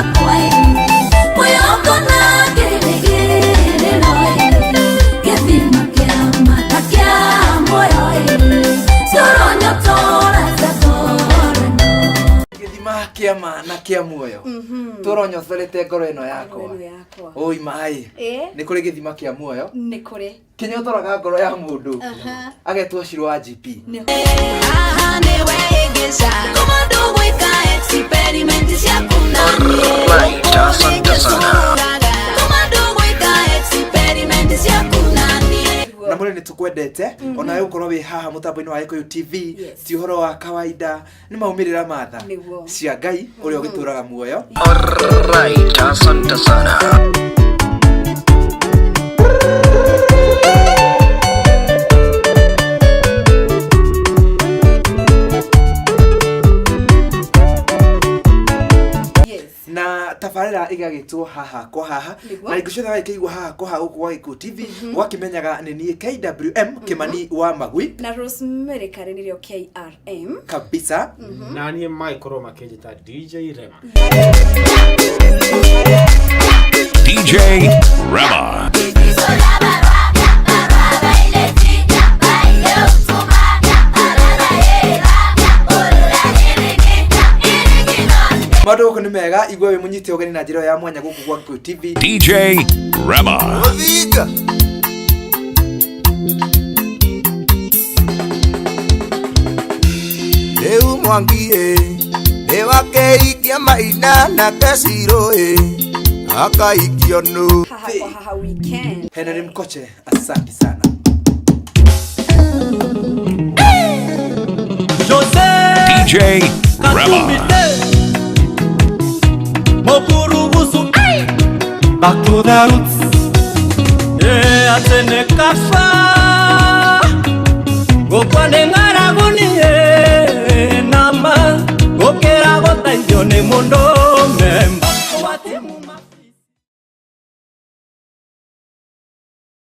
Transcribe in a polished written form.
yakwa Moyo na kĩrĩgĩrĩro Gĩthima kĩa mata kĩa muoyo Tũronyotora Gĩthima kĩa ma na kĩa muoyo tũronyotorete ngoro ĩno yakwa oi maĩ nĩ kũrĩ gĩthima kĩa muoyo nĩ kũrĩ kĩnyotoraga ngoro ya mũndũ agetwo Shiro wa GP. Haha nĩwe ĩngĩca Kũma ndũgwĩka experiment ciaku na niĩ Kũma ndũgwĩka experiment ciaku na niĩ Na mũrĩ nĩ tũkwendete onawe gũkorwo wĩ haha mũtambo-inĩ wa Gĩkũyũ TV ti ũhoro wa kawaida nĩ maumĩrĩra matha Nĩguo. cia Ngai ũrĩa ũgĩtũraga muoyo. Alright, asante sana. Yes. Na tabarĩra ĩgagĩtwo haha kwa haha Nĩguo. na hingo ciothe wagĩkĩigua haha kwa haha gũkũ gwa Gĩkũyũ TV ũgakĩmenyaga nĩ niĩ KWM Kĩmani wa Magui Na Rosemary Karen nĩrĩo KRM kabisa. Na niĩ magĩkorwo makĩnjĩta DJ Rema. DJ Rema. Maũndũ gũkũ nĩ mega igua wĩ mũnyite ũgeni na njĩra ĩyo ya mwanya gũkũ gwa Gĩkũyũ TV. DJ Rema. Odinga. Rĩu Mwangi ĩ nĩ wakeikia maina na Kecirũ ĩ akaikio nũ. Haha kwa haha weekend. Henry Mkoche, asante sana. DJ Rema. Mokurubusu Back to the roots. Atene kafa Gokwane ng'aragu niĩ nama Gũkĩra gũteithio nĩ mũndũ memba.